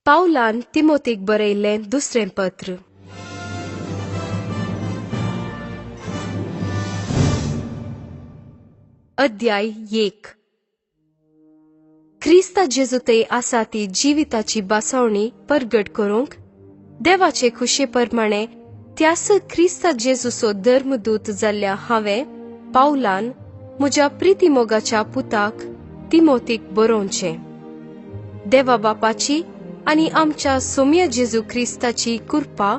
पावलान तिमोतीक बरयल्लें दुसरें पत्र. अध्याय 1. क्रिस्ता जेजू थंय आसा ती जिविताची बसवणी परगट करूंक देवाचे खुशे प्रमाणे त्यास क्रिस्ता जेजूचो धर्मदूत जाल्ल्या हांवें पावलान म्हज्या प्रितीमोगाच्या पुताक तिमोतीक बरोवचें. देवा बापाची आनी आमच्या सोम्या जेजू क्रिस्ताची कृपा,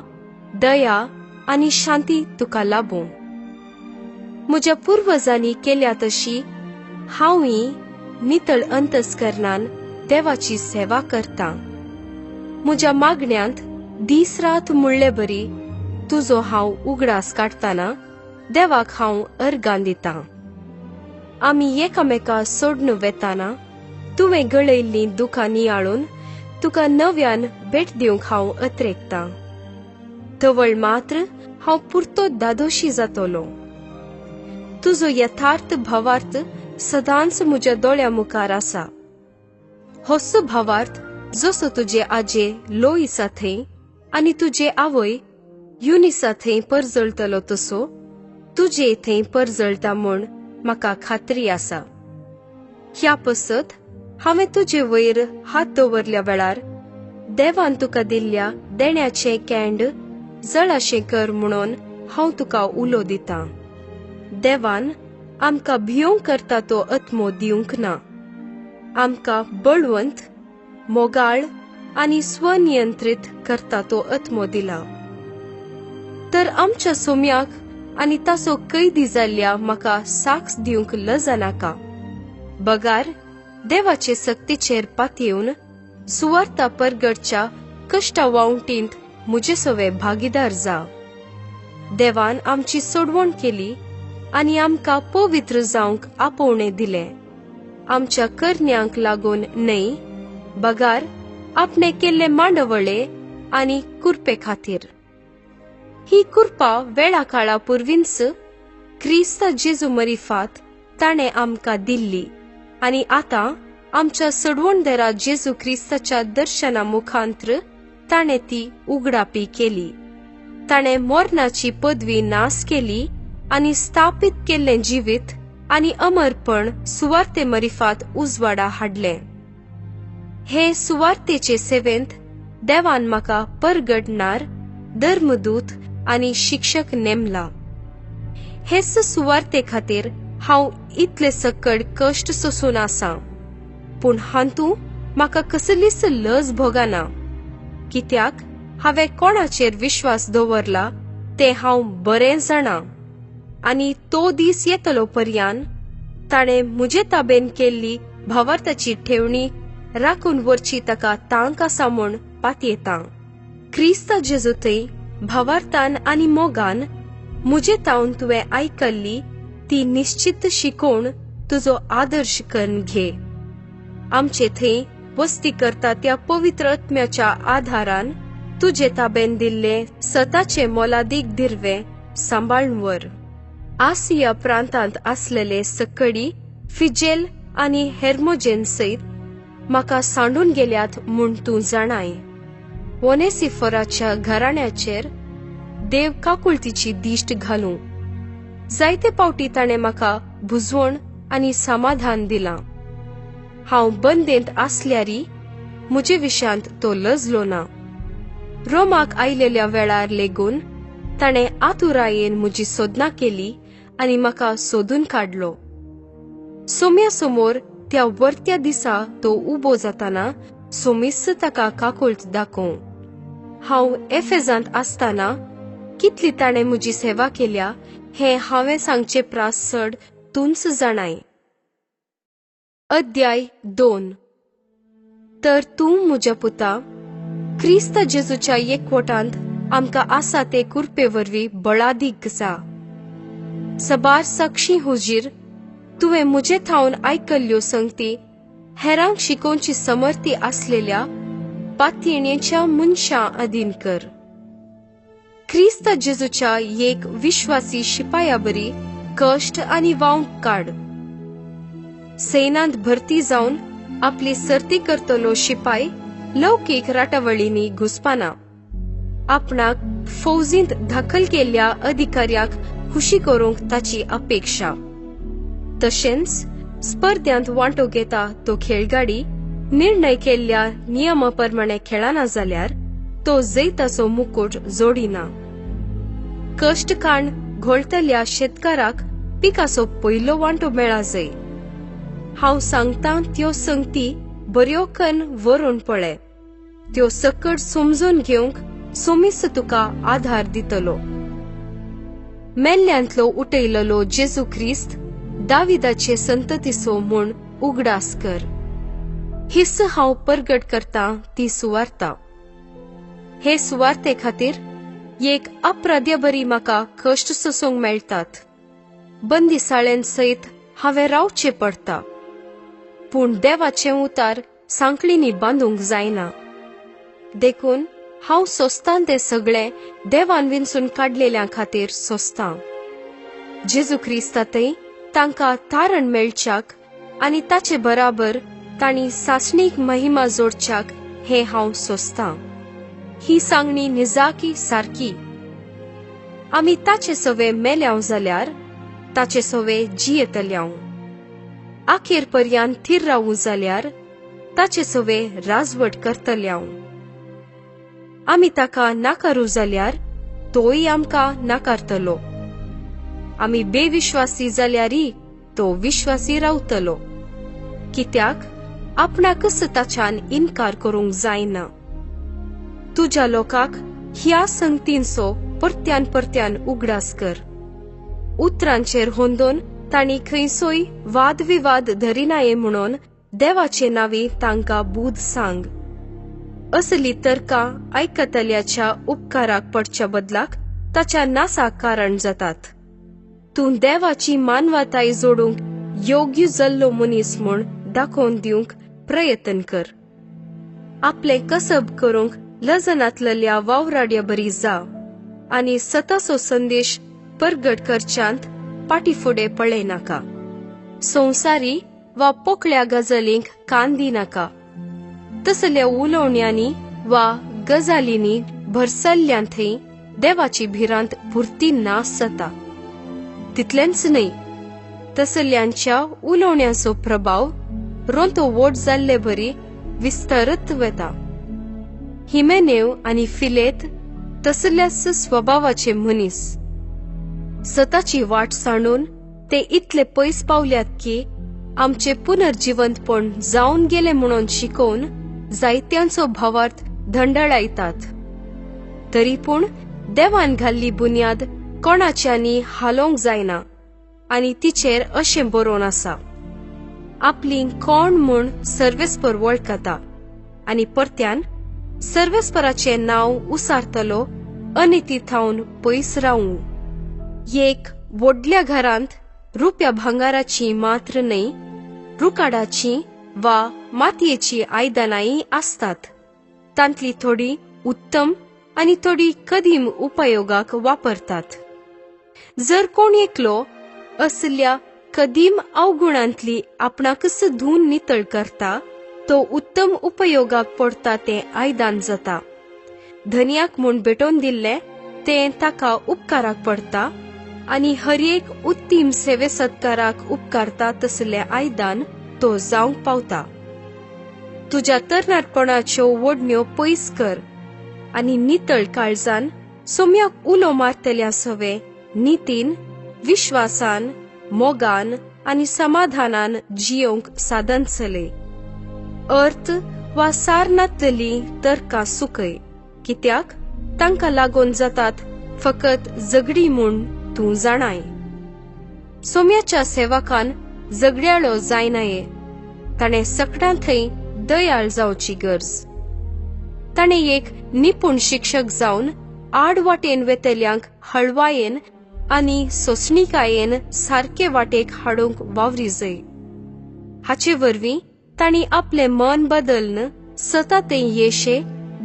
दया आनी शांती तुका लाबूं. म्हज्या पुर्वजांनी केल्या तशी हांवूय नितळ अंतस्करणान देवाची सेवा करतां. म्हज्या मागण्यांत दीस रात मुळ्ळे बरी तुजो हांव उगडास काडटना देवाक हांव अर्गां दितां. आमी एकामेका सोडून वेताना तुवें गळयल्लीं दुकां नियाळून तुका नव्यान भेट दिवंक हांव अत्रेकतां. तवळ मात्र हांव पुरतो दादोशी जातलो. तुजो यथार्थ भावार्थ सदांच म्हज्या दोळ्या मुखार आसा. होसो भावार्थ जसो तुजे आजे लोईसा थंय आनी तुजे आवय युनिसा थंय परजळटलो तसो तुजे थंय परजळटा म्हूण म्हाका खात्री आसा. ह्या पसत हांवें तुजे वयर हात दवरल्या वेळार देवान तुका दिल्ल्या देण्याचें कँड जळाशें कर म्हणून हांव तुका उलो दितां. देवान आमकां भियोंक करता तो आत्मो दिवंक ना. आमकां बळवंत, मोगाळ आनी स्वनियंत्रीत करता तो आत्मो दिला. तर आमच्या सोम्याक आनी ताचो कैदी जाल्ल्या म्हाका साक्ष दिवंक लज नाका. बगार देवाचे सक्तीचेर पातयेवन सुवार्ता परगटच्या कश्टा वावटींत म्हजे सवे भागीदार जा. देवान आमची सोडवण केली आनी आमकां पवित्र जावंक आपोवणें दिलें. आमच्या करण्यांक लागून न्हय, बगार आपणे केल्ले मांडवळे आनी कुरपे खातीर. ही कुरपा वेळा काळा पुर्वींच क्रिस्ता जेजू मरिफात ताणें आमकां दिल्ली आनी आतां आमच्या सडवणदारा जेजू क्रिस्ताच्या दर्शना मुखांत्र ताणें ती उगडापी केली. ताणें मरणाची पदवी नास केली आनी स्थापीत केल्लें जिवीत आनी अमरपण सुवार्ते मरिफात उजवाडा हाडलें. हे सुवार्तेचे सेवेंत देवान म्हाका परगटणार, धर्मदूत आनी शिक्षक नेमला. हेच सुवार्ते खातीर हांव इतले सकड कश्ट सोसून आसा, पूण हातूं म्हाका कसलीच लज भोगना. कित्याक हांवें कोणाचेर विश्वास दवरला तें हांव बरें जाणा आनी तो दीस येतलो पर्यान ताणें म्हजे ताबेन केल्ली भावार्थाची ठेवणी राखून व्हरची ताका तांक आसा म्हूण पातयेतां. क्रिस्ता जेजू थंय भावार्थान आनी मोगान म्हजे तावन तुवें आयकल्ली ती निश्चित शिकोवण तुजो आदर्श करून घे. आमचे थंय वस्ती करता त्या पवित्र आत्म्याच्या आधारान तुजे ताबेन दिल्ले सताचे मोलादीक दिर्वे सांबाळून व्हर. आसिया प्रांतांत आसलेले सकडी फिजेल आनी हेर्मोजेन सयत म्हाका सांडून गेल्यात म्हूण तूं जाणाय. ओनेसिफोराच्या घराण्याचेर देव काकुळतीची दिश्ट घालूं. जायते पावटी ताणें म्हाका भुजवण आनी समाधान दिलां. हांव बंदेंत आसल्यारी म्हजे विशयांत तो लजलो ना. रोमाक आयलेल्या वेळार लेगून ताणें आतुरायेन म्हजी सोदना केली आनी म्हाका सोदून काडलो. सोम्या समोर त्या वर्त्या दिसा तो उबो जाताना सोमीस ताका काकुळट दाखोवं. हांव एफेजांत आसतना कितली ताणें म्हजी सेवा केल्या हें हांवें सांगचे प्रास चड तूंच जाणाय. अध्याय 2. तर तूं म्हज्या पुता क्रिस्ता जेजूच्या एकवटांत आमकां आसा ते कुरपे वरवीं बळादीक जा. सबार साक्षी हुजीर तुवें म्हजे थावन आयकल्ल्यो संगती हेरांक शिकोवची समर्थी आसलेल्या पातयेणेच्या मनशां अधीन कर. क्रिस्ता जेजूच्या एक विश्वासी शिपाया बरी कश्ट आनी वावंक काड. सैनांत भरती जावन आपली सर्ती करतलो शिपाय लौकीक राटावळींनी घुसपाना. आपणाक फौजींत दाखल केल्ल्या अधिकाऱ्याक खुशी करूंक ताची अपेक्षा. तशेंच स्पर्ध्यांत वांटो घेता तो खेळगाडी निर्णय केल्ल्या नियमा प्रमाणे खेळना जाल्यार तो जैताचो मुकुट जोडिना. कश्ट काण घोळटल्या शेतकाराक पिकाचो पयलो वांटो मेळा जाय. हांव सांगतां त्यो संगती बऱ्यो कन्न वरोवन पळय. त्यो सकट समजून घेवंक सोमीस तुका आधार दितलो. मेल्ल्यांतलो उठयलेलो जेजू क्रिस्त दाविदाचे संततीचो म्हूण उगडास कर. His हांव परगट करता ती सुवार्ता. हे सुवार्ते खातीर एक अपराध्या बरी म्हाका कश्ट सोसूंक मेळटात. बंदिसाळेन सयत हांवें रावचें पडटा. पूण देवाचें उतार सांकळींनी बांदूंक जायना. देखून हांव सोंसतां तें सगळें देवान विंचून काडलेल्यां खातीर सोंसतां. जेजू क्रिस्तांतय तांकां तारण मेळच्याक आनी ताचे बराबर तांणी सासणीक महिमा जोडच्याक हें हांव सोंसतां. ही सांगणी निजाकी सारकी. आमी ताचे सवे मेल्यांव जाल्यार ताचे सवे जियेतल्यांव. आखेर पर्यान थीर रावूं जाल्यार ताचे सवे राजवट करतल्यांव. आमी ताका नाकारू जाल्यार तोय आमकां नाकारतलो. आमी बेविश्वासी जाल्यारय तो विश्वासी रावतलो. कित्याक आपणाकच ताच्यान इनकार करूंक जायना. तुज्या लोकांक ह्या संगतींचो परत्यान परत्यान उगडास कर. उतरांचेर होंदोन तांणी खंयसोय वादविवाद धरिनाये म्हणून देवाचे नांवी तांकां बूद सांग. असली तर्कां आयकतल्याच्या उपकाराक पडच्या बदलाक ताच्या नासाक कारण जातात. तूं देवाची मानवताय जोडूंक योग्य जाल्लो मनीस म्हूण दाखोवन दिवंक प्रयत्न कर. आपलें कसब करूंक लजनांतल्या वावराड्या बरी जा आनी सताचो संदेश परगट करच्यांत पाटी फुडें पळयनाका. संवसारी वा पोकळ्या गजालींक कान दिनाका. तसल्या उलोवण्यांनी वा गजालींनी भरसल्ल्यान थंय देवाची भिरांत पुरती नाश जाता. तितलेंच न्हय, तसल्यांच्या उलोवण्याचो प्रभाव रोंतो वोट जाल्ले बरी विस्तारत वता. हिमेनेव आनी फिलेत तसल्याच स्वभावाचे मनीस. सताची वाट सांडून ते इतले पयस पावल्यात की आमचे पुनर्जिवंतपण जावन गेले म्हणून शिकोवन जायत्यांचो भावार्थ धंडळायतात. तरी पूण देवान घाल्ली बुन्याद कोणाच्यांनी हालोवंक जायना आनी तिचेर अशें बरोवन आसा, आपली कोण म्हूण सर्वेस्पर वळखता आनी परत्यान सर्वेस्पराचें नांव उसारतलो अनिती थावन पयस रावूं. एक व्हडल्या घरांत रुप्या भांगाराची मात्र न्हय, रुकाडाची वा मातयेची आयदनांय आसतात. तांतली थोडी उत्तम आनी थोडी कदीम उपयोगाक वापरतात. जर कोण एकलो असल्या कदीम अवगुणांतली आपणाकच धुवन नितळ करता, तो उत्तम उपयोगाक पडटा तें आयदन जाता. धनयाक म्हूण भेटोवन दिल्लें तें ताका उपकाराक पडटा आनी हर एक उत्तीम सेवे सत्काराक उपकारता तसलें आयदन तो जावंक पावता. तुज्या तरणाटपणाच्यो ओडण्यो पयस कर आनी नितळ काळजान सोम्याक उलो मारतल्या सवे नितीन, विश्वासान, मोगान आनी समाधानान जियोवंक साधन चलय. अर्थ वा सार नातलेली तर्कां सुकय, कित्याक तांकां लागून जातात फकत झगडी म्हूण तूं जाणाय. सोम्याच्या सेवकान झगड्याळो जायनाये. ताणें सकडां थंय दयाळ जावची गरज. ताणें एक निपूण शिक्षक जावन आड वाटेन वेतल्यांक हळवायेन आनी सोंसणिकायेन सारके वाटेक हाडूंक वावरी जाय. हाचे वरवीं तांणी आपलें मन बदल्न सता तें येशे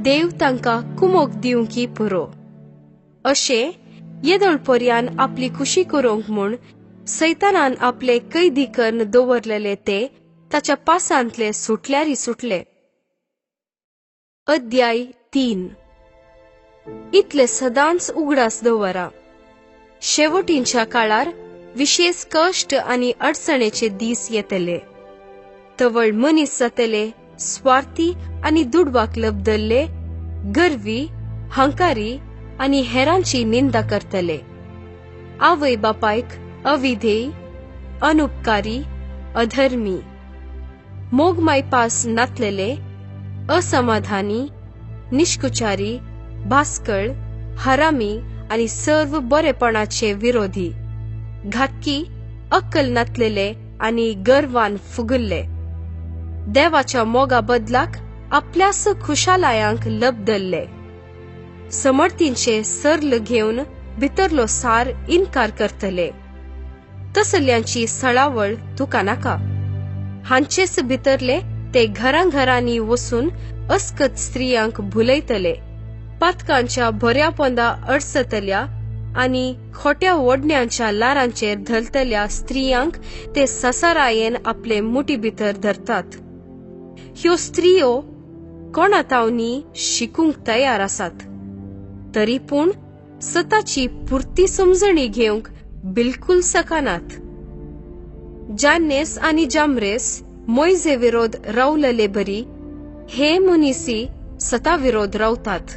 देव तांकां कुमोक दिवंकी पुरो. अशें येदोळ पर्यान आपली खुशी करूंक म्हूण सैतानान आपले कैदी करून दवरलेले ते ताच्या पासांतले सुटल्यारी सुटले. अध्याय 3. इतले सदांच उगडास दवरा. शेवटींच्या काळार विशेष कश्ट आनी अडचणेचे दीस येतले. तवळ मनीस जातले स्वार्थी आनी दुडवाक लबदल्ले, गर्वी, हंकारी आनी हेरांची निंदा करतले. आवय बापायक अविधेय, अनुपकारी, अधर्मी, मोग मायपास नातलेले, असमाधानी, निष्कुचारी, भास्कळ, हरामी आनी सर्व बरेपणाचे विरोधी, घातकी, अक्कल नातलेले आनी गर्वान फुगल्ले. देवाच्या मोगा बदलाक आपल्यास खुशालायांक लबदल्ले. समर्थींचे सरल घेवन भितरलो सार इनकार करतले. तसल्यांची सळावळ तुका नाका. हांचेच भितरले ते घरांघरांनी वसून अस्कत स्त्रियांक भुलयतले, पातकांच्या भऱ्या पोंदा अडसतल्या आनी खोट्या ओडण्यांच्या लारांचेर धलतल्या स्त्रियांक ते ससारायेन आपले मुठी भितर धरतात. ह्यो स्त्रियो कोणातावनी शिकूंक तयार आसात, तरी पूण सताची पुरती समजणी घेवंक बिलकुल सकानात. जान्नेस आनी जामरेस मोयजे विरोध रावलले बरी हे मनीसी सता विरोध रावतात.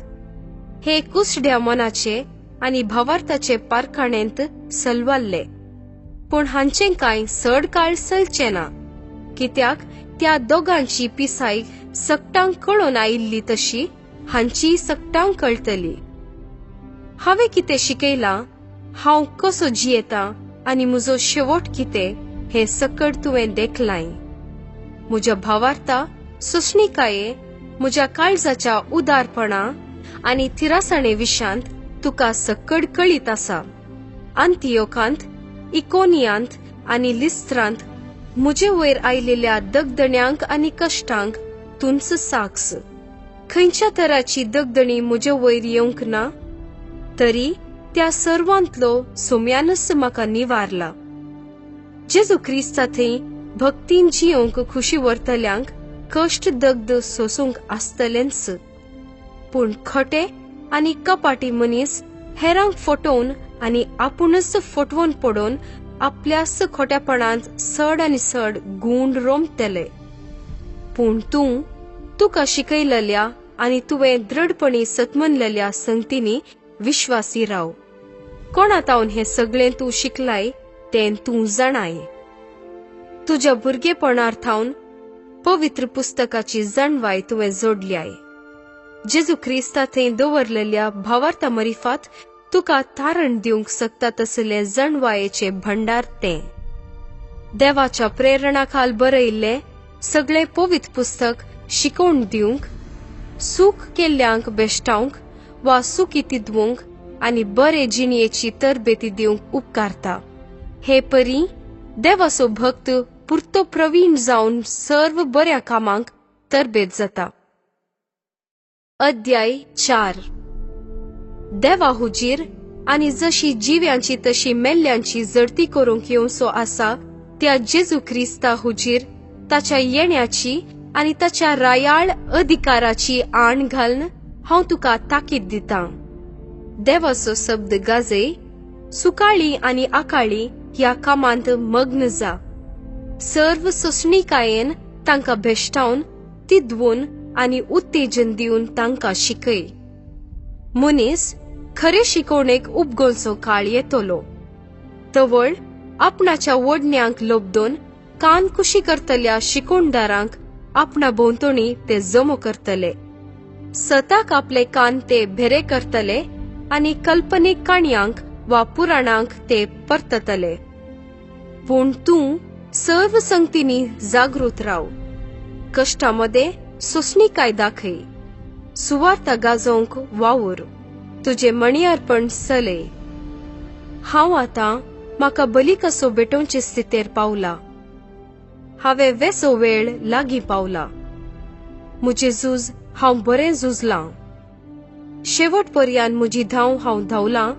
हे कुसड्या मनाचे आनी भावार्थाचे पारखाणेंत सलवाल्ले, पूण हांचें कांय चड काळ चलचें ना, कित्याक त्या दोगांची पिसाय सगटांक कळोन आयिल्ली तशी हांची सगटांक कळटली. हांवें कितें शिकयलां, हांव कसो जियेतां आनी म्हजो शेवट कितें हें सकड तुवें देखलाय. म्हज्या भावार्था सोंसणीकाये, म्हज्या काळजाच्या उदारपणा आनी थिरासाणे विशांत तुका सकड कळीत आसा. अंतियोकांत, इकोनियांत आनी लिस्त्रांत म्हजे वयर आयिल्ल्या दगदण्यांक आनी कश्टांक तुंच साक्ष. खंयच्या तराची दगदणी म्हजे वयर येवंक ना, तरी त्या सर्वांतलो सोम्यानच म्हाका निवारला. जेजू क्रिस्ता थंय भक्तीन जियोंक खुशी व्हरतल्यांक कश्ट दग्ध सोसूंक आसतलेंच. पूण खटे आनी कपाटी मनीस हेरांक फटोवन आनी आपूणच फटवून पडोवन आपल्याच खोट्यापणांत चड आनी चड गूण रोमतले. पूण तूं तुका शिकयलेल्या आनी तुवें दृढपणी सतमनलेल्या संगतींनी विश्वासी राव. कोणातावन हें सगळें तूं शिकलाय तें तूं जाणाय. तुज्या भुरगेपणार थावन पवित्र पुस्तकाची जाणवाय तुवें जोडल्याय. जेजू क्रिस्ता थंय दवरलेल्या भावार्था मरिफात तुका तारण दिवंक शकता तसले जाणवायेचे भंडार तें. देवाच्या प्रेरणा खाल बरयिल्लें सगळें पवित्र पुस्तक शिकोवन दिवंक, सूख केल्ल्यांक बेश्टावंक वा सुखी तिदवंक आनी बरे जिणयेची तरबेती दिवंक उपकारता. हे परी देवाचो भक्त पुरतो प्रवीण जावन सर्व बऱ्या कामांक तरबेत जाता. अध्याय 4. देवा हुजीर आनी जशी जिव्यांची तशी मेल्ल्यांची जडती करूंक येवचो आसा त्या जेजू क्रिस्ता हुजीर ताच्या येण्याची आनी ताच्या रायाळ अधिकाराची आण घालून हांव तुका ताकीद दितां. देवाचो शब्द गाजय, सुकाळी आनी आकाळी ह्या कामांत मग्न जा. सर्व सोंसणीकायेन तांकां भेश्टावन, तिदवून आनी उत्तेजन दिवन तांकां शिकय. मनीस खरे शिकवणेक उपगोवचो काळ येतलो. तवळ आपणाच्या ओडण्यांक लोबदोन कान कुशी करतल्या शिकोणदारांक आपणा भोंवतणी ते जमो करतले. सताक आपले कान ते भेरे करतले आनी कल्पनीक काणयांक वा पुराणांक ते परततले. पूण तूं सर्व संगतींनी जागृत राव. कश्टां सोंसणीकाय दाखय. सुवार्ता गाजोवंक वावूर. तुजें मणियार्पण चलय. हांव आतां म्हाका बली कसो भेटोवचे स्थितेर पावला. हांवें वेसो वेळ लागीं पावला. म्हजें झूज हांव बरें झुजलां. शेवट पर्यान म्हजी धांव हांव धांवलां.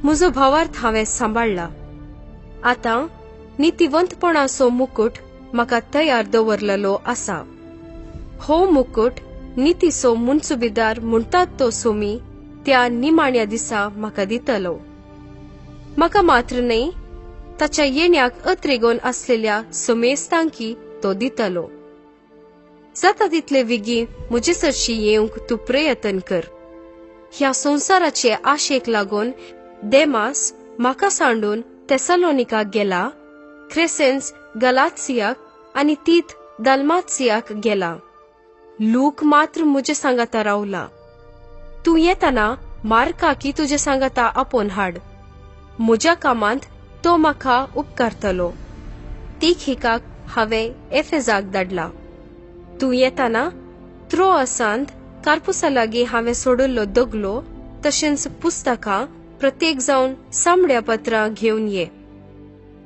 म्हजो भावार्थ हांवें सांबाळ्ळा. आतां नितिवंतपणाचो मुकूट म्हाका तयार दवरलेलो आसा. हो मुकूट नितीचो मुन्सुबीदार म्हणटात तो सोमी त्या निमाण्या दिसा म्हाका दितलो. म्हाका मात्र न्हय, ताच्या येण्याक अत्रेगोन आसलेल्या समेस्तांकी तो दितलो. जाता तितले वेगीं म्हजे सरशी येवंक तूं प्रयत्न कर. ह्या संवसाराचे आशेक लागून देमास म्हाका सांडून तेसालोनिकाक गेला, क्रेसेन्स गलात्सियाक आनी तीत दालमात्सियाक गेला. लूक मात्र म्हजे सांगाता रावला. तूं येताना मार्काकी तुजे सांगाता आपोवन हाड. म्हज्या कामांत तो म्हाका उपकारतलो. तिखिकाक हांवें एफेजाक धाडला. तूं येताना त्रोआसांत कार्पुसा लागीं हांवें सोडिल्लो दगलो तशेंच पुस्तकां प्रत्येक जावन सामड्या पत्रां घेवन ये.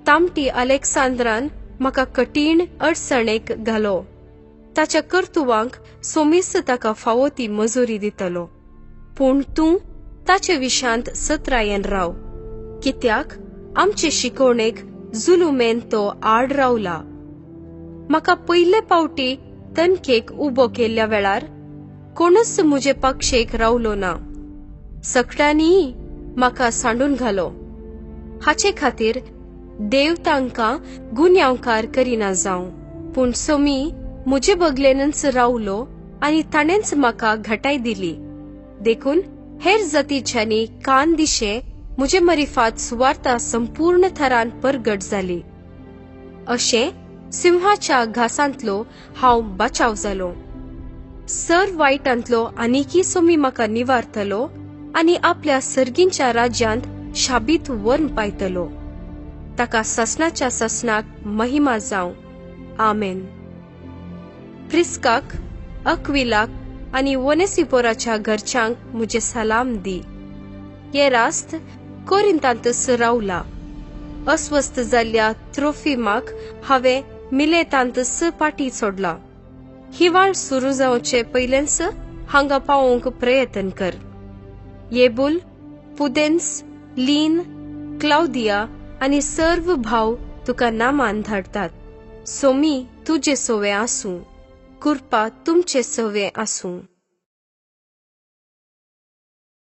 तामटी अलेक्सांद्रान म्हाका कठीण अडचणेक घालो. ताच्या कर्तुवांक सोमीस ताका फावो ती मजुरी दितलो. पूण तूं ताचे विशांत सत्रायेन राव, कित्याक आमचे शिकवणेक जुलुमेन तो आड रावला. म्हाका पयले पावटी तनखेक उबो केल्ल्या वेळार कोणूच म्हजे पक्षेक रावलो ना. सगळ्यांनी म्हाका सांडून घालो. हाचे खातीर देव तांकां गुन्यांवकार करिना जावं, पूण सोमी म्हजे बगलेनच रावलो आनी ताणेंच म्हाका घटाय दिली. देखून हेर जातीच्यांनी कान दिशे म्हजे मरिफात सुवार्ता संपूर्ण थरान परगट जाली. अशें सिंहाच्या घासांतलो हांव बचाव जालो. सर वायटांतलो आनीकी सोमी म्हाका निवारतलो आनी आपल्या सर्गींच्या राज्यांत शाबीत व्हरून पायतलो. ताका ससनाच्या ससनाक महिमा जावं. आमेन. प्रिस्काक, अक्विलाक आनी वोनेसिपोराच्या घरच्यांक म्हजें सलाम दी. हे रास्त कोरिंतांतच रावला. अस्वस्थ जाल्ल्या त्रोफिमाक हांवें मिलेतांतच पाटी सोडला. हिवाळ सुरू जावचे पयलेंच हांगा पावोवंक प्रयत्न कर. येबुल, पुदेन्स, लीन, क्लावदिया आनी सर्व भाव तुका नामान धाडटात. सोमी तुजे सोवे आसूं. कृपा तुमचे सवे आसूं.